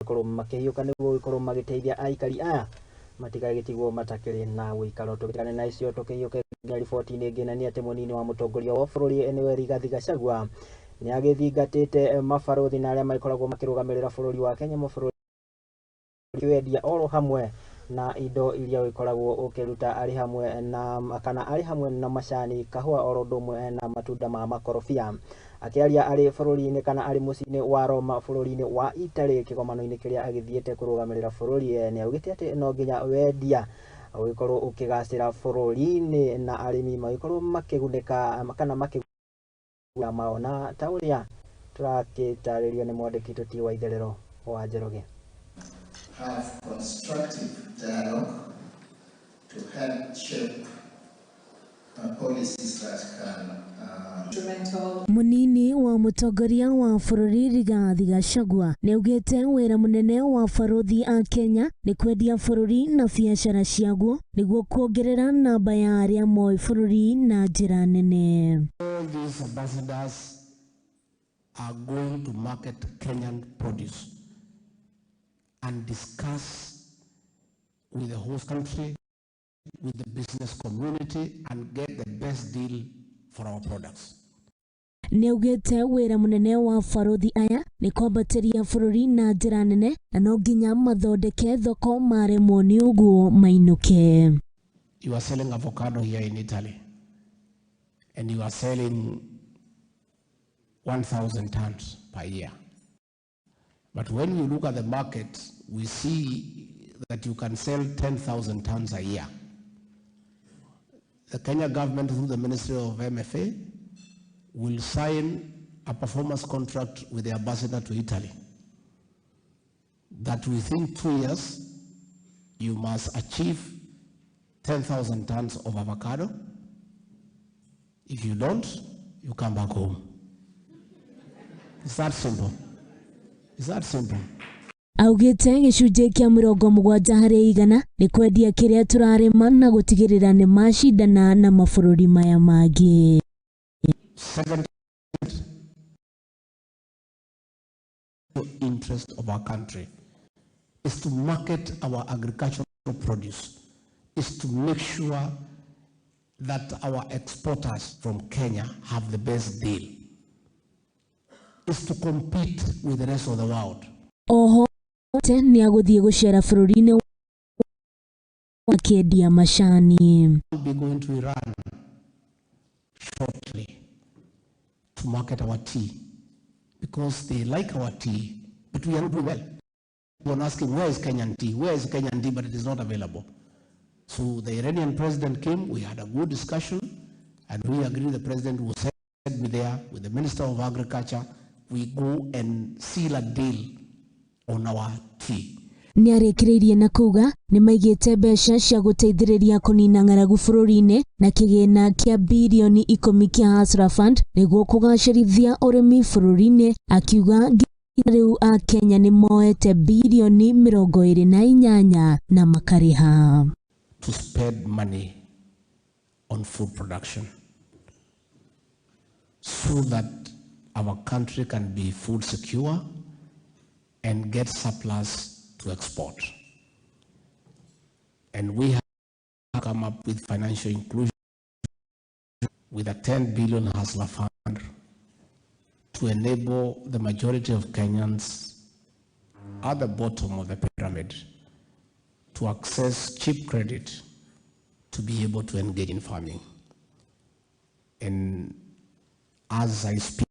magĩkorwo makĩhiũka nĩguo gũgĩkorwo magĩteithia aikari aya matigagĩtigwo matakĩrĩ na ũikaro. Tũgĩtigane na icio tũkĩhiũke nginya riboti-inĩ ĩngĩ, na nĩ atĩ mũnini wa mũtongoria wa bũrũri nĩwe Rigathi Gachagua nĩ agĩthingatĩte mabarũthi na arĩa magĩkoragwo makĩrũgamĩrĩra bũrũri wa Kenya mabũrũri wendia oro hamwe na indo iria ũgĩkoragwo ũkĩruta arĩ hamwe na kana arĩ hamwe na macani, kahũa oro ũndũ ũmwe na matunda ma makorobia. Akĩaria arĩ bũrũri-inĩ kana arĩ mũciĩ-inĩ wa Roma bũrũri-inĩ wa Italy kĩgomano-inĩ kĩrĩa agĩthiĩte kũrũgamĩrĩra bũrũri, nĩ augĩte atĩ no nginya wendia ũgĩkorwo ũkĩgacĩra bũrũri-inĩ na arĩmi magĩkorwo makĩgunĩka kana makĩguna mao na ta ũrĩa tũrakĩtarĩrio nĩ mwandĩki witũ T Waitherero wa Njoroge. Have constructive dialogue to help shape policies that can Mũnini wa mũtongoria wa bũrũri Rigathi Gachagua nĩaugĩte wĩra mũnene wa barũthi a Kenya nĩ kwendia bũrũri na biacara ciaguo nĩguo kuongerera namba ya arĩa moĩ bũrũri na njĩra nene. All these ambassadors are going to market Kenyan produce and discuss with the host country, with the business community, and get the best deal for our products. Nĩaugĩte wĩra mũnene wa barũthi aya nĩ kwambatĩria bũrũri na njĩra nene na no nginya mathondeke thoko, maremwo nĩ ũguo mainũke. You are selling avocado here in Italy, and you are selling 1,000 tons per year. But when we look at the market, we see that you can sell 10,000 tons a year. The Kenya government, through the Ministry of MFA, will sign a performance contract with the ambassador to Italy that within 2 years, you must achieve 10,000 tons of avocado. If you don't, you come back home. It's that simple. It's that simple. Augĩte gĩcunjĩ kĩa 70% nĩ kwendia kĩrĩa tũrarĩma na gũtigĩrĩra nĩ macindana na mabũrũri maya mangĩ. 70 interest of our country is to market our agricultural produce, is to make sure that our exporters from Kenya have the best deal, is to compete with the rest of the world. Oho nĩ agũthiĩ gũcera bũrũri-inĩ akĩendia macani. We'll be going to Iran shortly to market our tea because they like our tea, but we are not doing well. We're asking, "Where is Kenyan tea? Where is Kenyan tea?" But it is not available. So the Iranian president came, we had a good discussion, and we agreed the president will send me there with the Minister of Agriculture. We go and seal a deal on our tea. Nĩ arĩkĩrĩirie na kuga nĩ maigĩte mbeca cia gũteithĩrĩria kũnina ng'aragu bũrũri-inĩ na kĩgĩna kĩa birioni 10 kĩa Hustler Fund nĩguo kũgacĩrithia ũrĩmi bũrũri-inĩ, akiuga nginya rĩu akenya nĩ moete birioni 28 na makarĩha. To spend money on food production so that our country can be food secure and get surplus to export. And we have come up with financial inclusion with a 10 billion Hustler Fund to enable the majority of Kenyans at the bottom of the pyramid to access cheap credit to be able to engage in farming. And as I speak,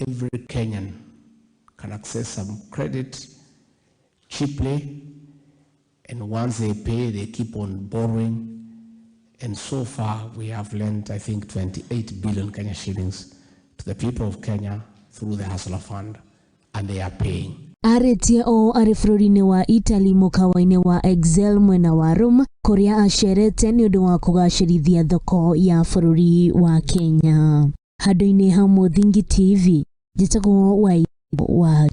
every Kenyan can access some credit cheaply, and once they pay, they keep on borrowing. And so far, we have lent, I think, 28 billion Kenya shillings to the people of Kenya through the Hustler Fund, and they are paying. Arĩtie o arĩ bũrũri-inĩ wa Italy mũkawa-inĩ wa Excel mwena wa Rome kũrĩa acerete nĩ ũndũ wa kũgacĩrithia thoko ya bũrũri wa Kenya. Handũ-inĩ ha Mũthingi TV, njĩtagwo Wai wa